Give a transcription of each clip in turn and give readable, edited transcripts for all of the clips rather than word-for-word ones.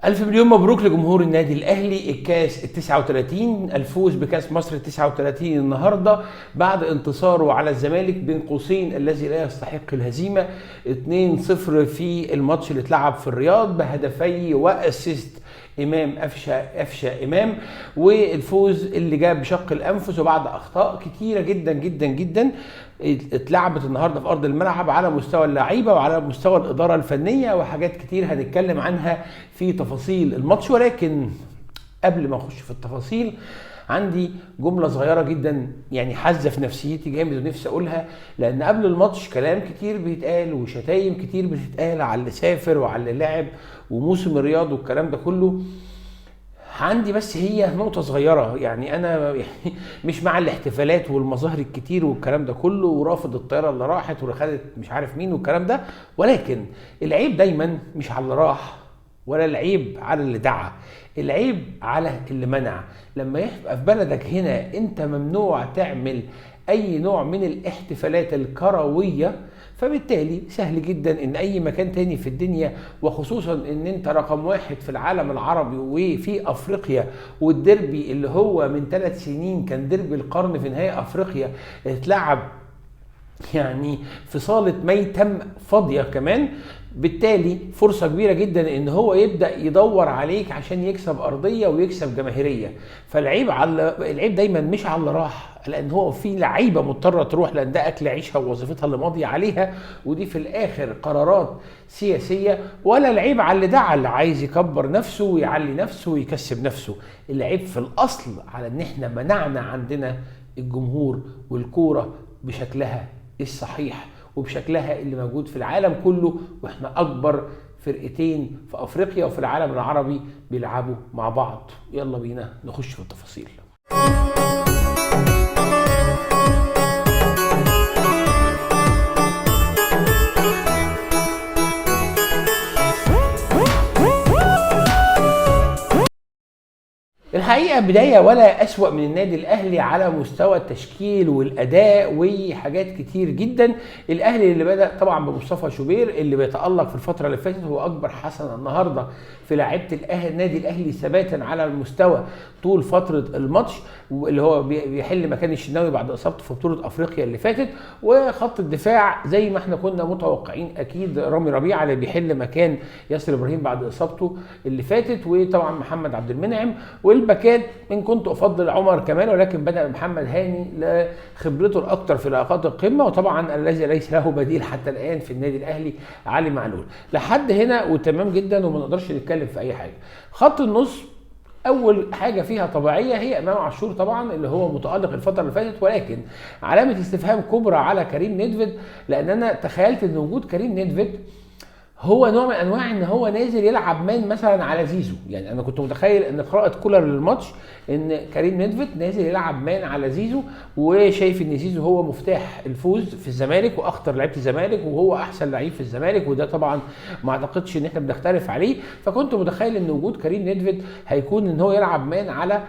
ألف مليون مبروك لجمهور النادي الأهلي الكاس 39، الفوز بكاس مصر 39 النهاردة بعد انتصاره على الزمالك بين قوسين الذي لا يستحق الهزيمة 2-0 في الماتش اللي اتلعب في الرياض بهدفي و assist إمام قفشة إمام، والفوز اللي جاب بشق الأنفس وبعد أخطاء كتيرة جدا جدا جدا اتلعبت النهارده في ارض الملعب على مستوى اللعيبة وعلى مستوى الادارة الفنية وحاجات كتير هنتكلم عنها في تفاصيل الماتش. ولكن قبل ما اخش في التفاصيل عندي جملة صغيرة جدا يعني حازه في نفسيتي جامد ونفسي اقولها، لان قبل الماتش كلام كتير بيتقال وشتايم كتير بتتقال على اللي سافر وعلى اللي لعب وموسم الرياض والكلام ده كله. عندي بس هي نقطة صغيرة، يعني أنا مش مع الاحتفالات والمظاهر الكتير والكلام ده كله، ورافض الطيارة اللي راحت واللي خدت مش عارف مين والكلام ده، ولكن العيب دايما مش على اللي راح ولا العيب على اللي دعا، العيب على اللي منع. لما يبقى في بلدك هنا أنت ممنوع تعمل أي نوع من الاحتفالات الكروية، فبالتالي سهل جدا ان اي مكان تاني في الدنيا، وخصوصا ان انت رقم واحد في العالم العربي وفي افريقيا، والديربي اللي هو من 3 سنين كان ديربي القرن في نهائي افريقيا اتلعب يعني في صالة ميتم فاضية كمان، بالتالي فرصة كبيرة جدا ان هو يبدأ يدور عليك عشان يكسب ارضية ويكسب جماهيرية. فالعيب على العيب دايما مش على اللي راح، لان هو في لعيبة مضطرة تروح لان ده اكل عيشها ووظيفتها اللي ماضية عليها، ودي في الاخر قرارات سياسية. ولا العيب على اللي دعا، اللي عايز يكبر نفسه ويعلي نفسه ويكسب نفسه. العيب في الاصل على ان احنا منعنا عندنا الجمهور والكورة بشكلها الصحيح وبشكلها اللي موجود في العالم كله، واحنا اكبر فرقتين في افريقيا وفي العالم العربي بيلعبوا مع بعض. يلا بينا نخش في التفاصيل. الحقيقة بداية ولا أسوأ من النادي الأهلي على مستوى التشكيل والأداء وحاجات كتير جدا. الأهلي اللي بدأ طبعا بمصطفى شوبير اللي بيتألق في الفترة اللي فاتت، هو أكبر حسنة النهاردة في لعيبة النادي الأهلي ثباتا على المستوى طول فترة الماتش، واللي هو بيحل مكان الشناوي بعد إصابته في بطولة أفريقيا اللي فاتت. وخط الدفاع زي ما احنا كنا متوقعين أكيد رامي ربيعة اللي بيحل مكان ياسر إبراهيم بعد إصابته اللي فاتت، وطبعا محمد عبد المنعم. والباكات إن كنت أفضل عمر كمال، ولكن بدأ محمد هاني لخبرته الأكثر في لقاءات القمة، وطبعا الذي ليس له بديل حتى الآن في النادي الأهلي علي معلول. لحد هنا وتمام جدا وما نقدرش نتكلم في أي حاجة. خط النص أول حاجة فيها طبيعية هي إمام عاشور طبعا اللي هو متألق الفترة اللي فاتت، ولكن علامة استفهام كبرى على كريم نيدفيد، لأن أنا تخيلت إن وجود كريم نيدفيد هو نوع من انواع ان هو نازل يلعب man مثلا على زيزو. يعني انا كنت متخيل ان قراءة كولر للماتش ان كريم نيدفيد نازل يلعب man على زيزو، وشايف ان زيزو هو مفتاح الفوز في الزمالك واخطر لعيبة الزمالك وهو احسن لعيب في الزمالك، وده طبعا ما اعتقدش ان احنا بنختلف عليه. فكنت متخيل ان وجود كريم نيدفيد هيكون ان هو يلعب man على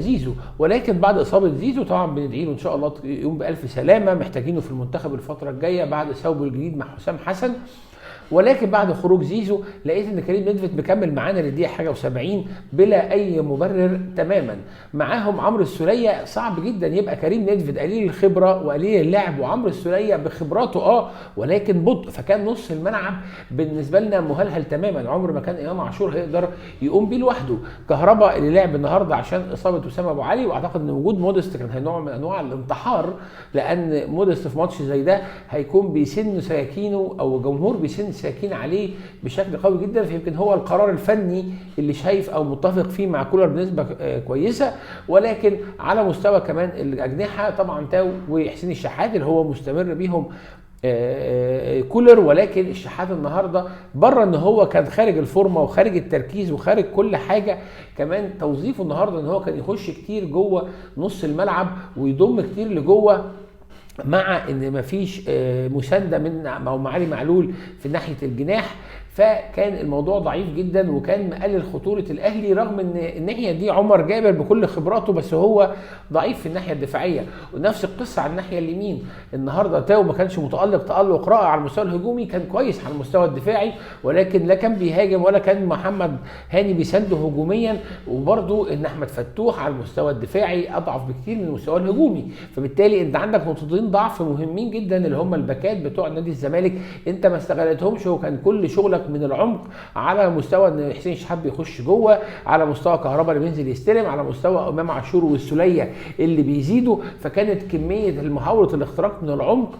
زيزو، ولكن بعد اصابه زيزو طبعا بندعي له ان شاء الله يقوم بالف سلامه، محتاجينه في المنتخب الفترة الجاية بعد ثوبه الجديد مع حسام حسن. ولكن بعد خروج زيزو لقيت ان كريم نيدفيد مكمل معانا للدقيقه حاجة و70 بلا اي مبرر تماما. معاهم عمرو السوليه، صعب جدا يبقى كريم نيدفيد قليل الخبرة وقليل اللعب، وعمرو السوليه بخبراته ولكن بطء، فكان نص الملعب بالنسبة لنا مهلهل تماما. عمر ما كان امام عاشور هيقدر يقوم بيه لوحده. كهربا اللي لعب النهارده عشان اصابه اسامة ابو علي، واعتقد ان وجود مودست كان نوع من انواع الانتحار، لان مودست في ماتش زي ده هيكون بيسن سكاكينه او الجمهور بيسن ساكين عليه بشكل قوي جدا، فيمكن هو القرار الفني اللي شايف او متفق فيه مع كولر بنسبة كويسة. ولكن على مستوى كمان الاجنحة طبعا تاو وحسين الشحات اللي هو مستمر بيهم كولر، ولكن الشحات النهارده بره ان هو كان خارج الفورمة وخارج التركيز وخارج كل حاجة، كمان توظيفه النهارده ان هو كان يخش كتير جوه نص الملعب ويضم كتير لجوه، مع ان مفيش مساندة من او معالي معلول في ناحية الجناح. ف فكان الموضوع ضعيف جدا وكان مقلل خطورة الاهلي، رغم ان الناحية دي عمر جابر بكل خبراته بس هو ضعيف في الناحية الدفاعية. ونفس القصة على الناحية اليمين، النهارده تاو ما كانش متالق تالق رائع على المستوى الهجومي، كان كويس على المستوى الدفاعي، ولكن لا كان بيهاجم ولا كان محمد هاني بيسنده هجوميا. وبرده ان احمد فتوح على المستوى الدفاعي اضعف بكتير من المستوى الهجومي، فبالتالي انت عندك نقطتين ضعف مهمين جدا اللي هم الباكات بتوع نادي الزمالك، انت ما استغلتهمش، وكان كل شغلك من العمق على مستوى ان حسين شحات بيخش جوه، على مستوى كهربا اللي بينزل يستلم، على مستوى امام عاشور والسوليه اللي بيزيدوا. فكانت كمية المحاولة الاختراق من العمق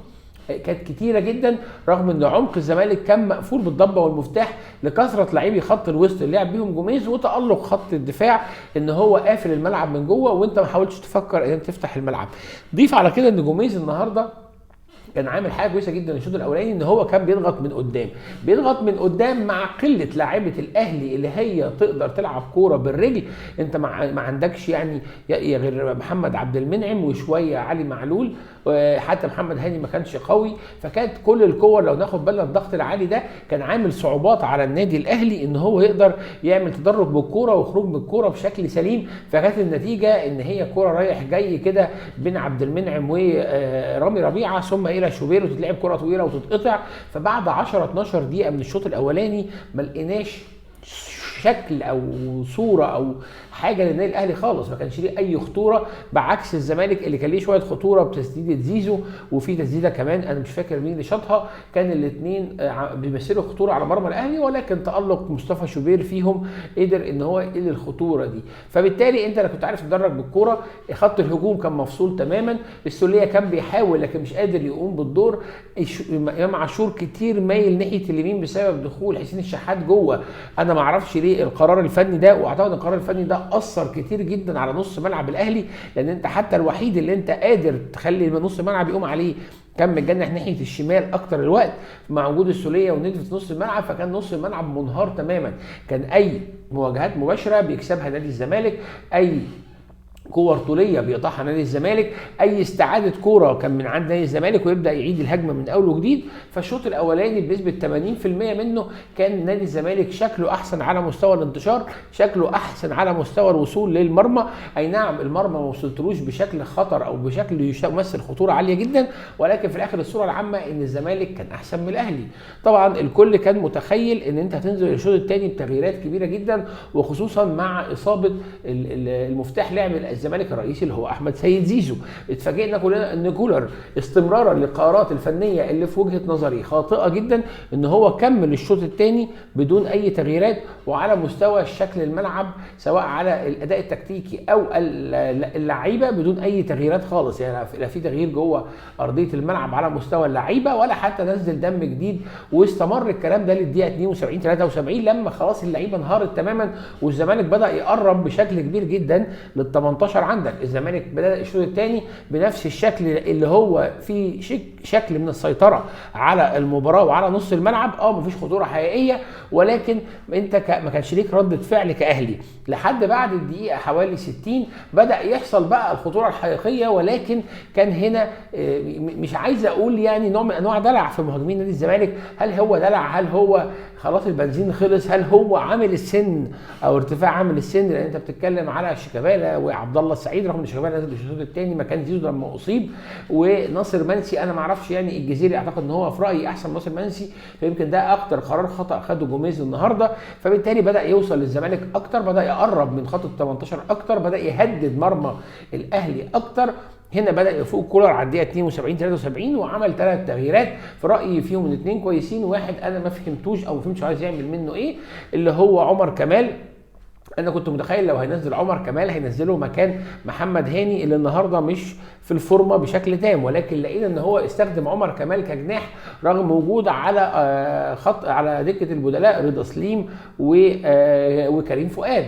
كانت كتيرة جدا، رغم ان عمق الزمالك كان مقفول بالضبه والمفتاح لكثرة لاعبي خط الوسط اللي لعب بيهم جوميز، وتالق خط الدفاع ان هو قافل الملعب من جوه، وانت ما حاولتش تفكر ان انت تفتح الملعب. ضيف على كده ان جوميز النهارده كان عامل حاجة كويسة جدا الشوط الاولاني، ان هو كان بيضغط من قدام، بيضغط من قدام مع قلة لاعيبه الاهلي اللي هي تقدر تلعب كورة بالرجل. انت ما عندكش يعني غير محمد عبد المنعم وشوية علي معلول، حتى محمد هاني ما كانش قوي، فكانت كل الكور لو ناخد بالنا الضغط العالي ده كان عامل صعوبات على النادي الاهلي ان هو يقدر يعمل تدرج بالكورة وخروج بالكورة بشكل سليم. فكانت النتيجة ان هي كورة رايح جاي كده بين عبد المنعم ورامي ربيعة ثم الى شوبير، وتتلعب كره طويلة وتتقطع. فبعد 10 12 دقيقة من الشوط الاولاني ما لقيناش شكل او صوره او حاجة للنادي الاهلي خالص، ما كانش ليه اي خطورة، بعكس الزمالك اللي كان ليه شوية خطورة بتسديده زيزو، وفي تسديده كمان انا مش فاكر مين اللي شاطها، كان الاثنين بيمثلوا خطورة على مرمى الاهلي، ولكن تالق مصطفى شوبير فيهم قدر ان هو يقل الخطورة دي. فبالتالي انت لو كنت عارف تدرج بالكورة، خط الهجوم كان مفصول تماما، السوليه كان بيحاول لكن مش قادر يقوم بالدور، امام عاشور كتير مايل ناحية اليمين بسبب دخول حسين الشحات جوه. انا ما اعرفش ليه القرار الفني ده، واعتقد القرار الفني ده اثر كتير جدا على نص ملعب الاهلي، لان انت حتى الوحيد اللي انت قادر تخلي نص الملعب يقوم عليه كان متجنح ناحية الشمال اكتر الوقت مع وجود السوليه وندفه في نص الملعب، فكان نص الملعب منهار تماما. كان اي مواجهات مباشرة بيكسبها نادي الزمالك، اي كور طوليه بيقطعها نادي الزمالك، اي استعاده كورة كان من عند نادي الزمالك ويبدا يعيد الهجمة من اول وجديد. فالشوط الاولاني بنسبة 80% منه كان نادي الزمالك شكله احسن على مستوى الانتشار، شكله احسن على مستوى الوصول للمرمى. اي نعم المرمى ما وصلتلوش بشكل خطر او بشكل يمثل خطورة عالية جدا، ولكن في الاخر الصورة العامة ان الزمالك كان احسن من الاهلي. طبعا الكل كان متخيل ان انت هتنزل الشوط الثاني بتغييرات كبيرة جدا، وخصوصا مع اصابه المفتاح لعب الزمالك الرئيسي اللي هو احمد سيد زيزو. اتفاجئنا كلنا ان كولر استمرارا للقرارات الفنية اللي في وجهه نظري خاطئه جدا، ان هو كمل الشوط الثاني بدون اي تغييرات، وعلى مستوى شكل الملعب سواء على الاداء التكتيكي او اللعيبة بدون اي تغييرات خالص، يعني لا في تغيير جوه ارضية الملعب على مستوى اللعيبة ولا حتى نزل دم جديد. واستمر الكلام ده للدقيقه 72 73 لما خلاص اللعيبة انهارت تماما، والزمالك بدا يقرب بشكل كبير جدا لل 18. عندك الزمالك بدأ الشوط الثاني بنفس الشكل اللي هو فيه شكل من السيطرة على المباراة وعلى نص الملعب، مفيش خطورة حقيقية، ولكن انت ما كانش ليك ردة فعل كأهلي لحد بعد الدقيقة حوالي 60 بدأ يحصل بقى الخطورة الحقيقية. ولكن كان هنا مش عايز اقول يعني نوع من انواع دلع في مهاجمين نادي الزمالك، هل هو دلع؟ هل هو خلاص البنزين خلص؟ هل هو عامل السن او ارتفاع عامل السن؟ لان انت بتتكلم على شيكابالا وعبد الله السعيد، رغم ان شيكابالا نزل الشوط الثاني مكان زيزو لما اصيب، وناصر منسي انا ما اعرفش يعني الجزيري اعتقد ان هو في رايي احسن ناصر منسي، فيمكن ده اكتر قرار خطا خده جوميز النهارده. فبالتالي بدا يوصل للزمالك اكتر، بدا يقرب من خط ال 18 اكتر، بدا يهدد مرمى الاهلي اكتر. هنا بدا يفوق كولر على الدقيقة 72 73 وعمل 3 تغييرات في رايي فيهم اثنين كويسين، واحد انا ما فهمتوش او ما فهمتش عايز يعمل منه ايه، اللي هو عمر كمال. انا كنت متخيل لو هينزل عمر كمال هينزله مكان محمد هاني اللي النهارده مش في الفورمة بشكل تام، ولكن لقينا ان هو استخدم عمر كمال كجناح رغم وجود على خط على دكه البدلاء رضا سليم وكريم فؤاد،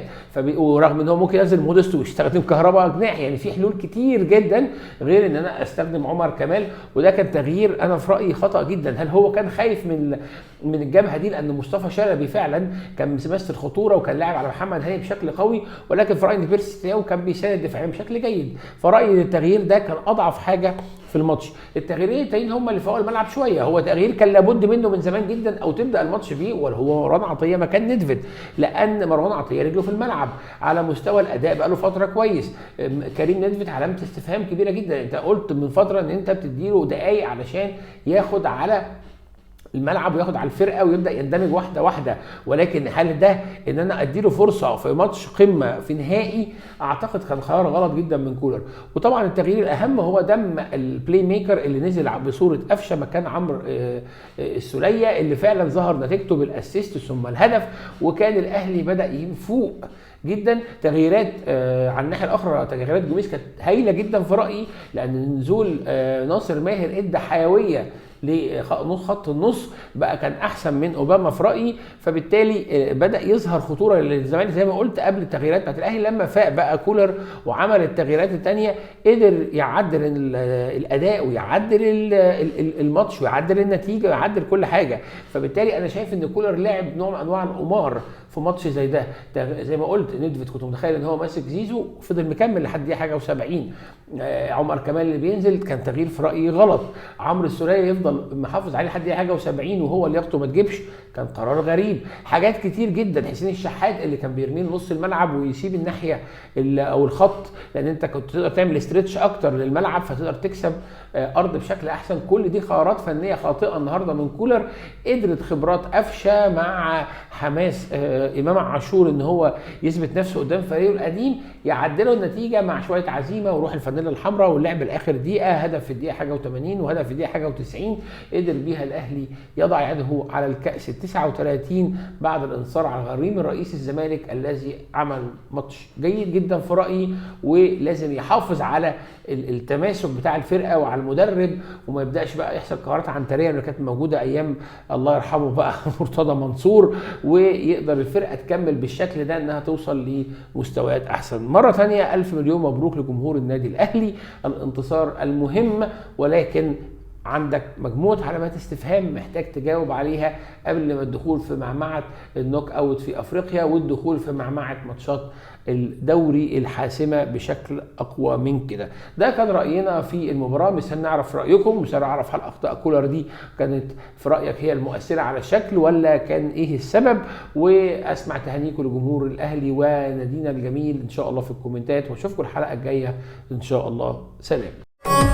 ورغم ان هو ممكن ينزل مودست ويستخدم كهرباء جناح، يعني في حلول كتير جدا غير ان انا استخدم عمر كمال، وده كان تغيير انا في رايي خطا جدا. هل هو كان خايف من الجبهة دي؟ لان مصطفى شلبي فعلا كان ممثل خطورة وكان لاعب على محمد هاني الثاني بشكل قوي، ولكن في رايي ان بيرسي تاو كان بيساند دفاعيا بشكل جيد، فرايي ان التغيير ده كان اضعف حاجة في الماتش. التغييرين التانيين هم اللي فوق الملعب شوية، هو تغيير كان لابد منه من زمان جدا او تبدا الماتش بيه، وهو مروان عطية مكان نيدفيد، لان مروان عطية رجله في الملعب على مستوى الاداء بقى له فترة كويس. كريم نيدفيد علامة استفهام كبيرة جدا، انت قلت من فترة ان انت بتديله دقايق علشان ياخد على الملعب وياخد على الفرقة ويبدا يندمج واحدة واحدة، ولكن هل ده ان انا اديله فرصة في ماتش قمة في نهائي؟ اعتقد كان قرار غلط جدا من كولر. وطبعا التغيير الاهم هو دم ال playmaker اللي نزل بصورة قفشه مكان عمرو السوليه، اللي فعلا ظهر نتيجته بال assist ثم الهدف، وكان الاهلي بدا يفوق جدا. تغييرات على الناحية الاخرى، تغييرات جوميز كانت هايلة جدا في رايي، لان نزول ناصر ماهر ادى حيوية لنص خط النص، بقى كان احسن من اوباما في رايي، فبالتالي بدا يظهر خطورة للزمالك زي ما قلت قبل التغييرات بتاعت الاهلي. لما فاق بقى كولر وعمل التغييرات الثانية قدر يعدل الاداء ويعدل الماتش ويعدل النتيجة ويعدل كل حاجة. فبالتالي انا شايف ان كولر لعب نوع من انواع القمار في ماتش زي ده. زي ما قلت نيدفيد كنت متخيل ان هو ماسك زيزو، فضل مكمل لحد دقيقة حاجة و70. عمر كمال اللي بينزل كان تغيير في رايي غلط. عمرو السوليه يفضل محافظ عليه لحد دقيقة حاجة و70 وهو لياقته ما تجيبش، كان قرار غريب. حاجات كتير جدا. حسين الشحات اللي كان بيرميه نص الملعب ويسيب الناحية او الخط، لان انت كنت تقدر تعمل stretch اكتر للملعب فتقدر تكسب ارض بشكل احسن. كل دي قرارات فنية خاطئه النهارده من كولر. قدرت خبرات قفشه مع حماس امام عاشور ان هو يثبت نفسه قدام فريقه القديم، يعدلوا النتيجة مع شوية عزيمة وروح الفانيلا الحمراء واللعب لاخر دقيقة، هدف في الدقيقة حاجة و80 وهدف في الدقيقة حاجة و90، قدر بيها الاهلي يضع يده على الكاس 39 بعد الانتصار على غريم الرئيس الزمالك الذي عمل ماتش جيد جدا في رايي، ولازم يحافظ على التماسك بتاع الفرقة وعلى المدرب، وما يبداش بقى يحصل قرارات عنتريه اللي كانت موجودة ايام الله يرحمه بقى مرتضى منصور، ويقدر الفرقة تكمل بالشكل ده انها توصل لمستويات احسن. مرة ثانية الف مليون مبروك لجمهور النادي الاهلي الانتصار المهم، ولكن عندك مجموعة علامات استفهام محتاج تجاوب عليها قبل ما الدخول في معمعة ال knockout في افريقيا والدخول في معمعة ماتشات الدوري الحاسمة بشكل اقوى من كده. ده كان رأينا في المباراة، مستني نعرف رأيكم، مستني نعرف هل اخطاء كولر دي كانت في رأيك هي المؤثرة على الشكل ولا كان ايه السبب، واسمع تهانيكم لجمهور الاهلي ونادينا الجميل ان شاء الله في الكومنتات، واشوفكم الحلقة الجاية ان شاء الله. سلام.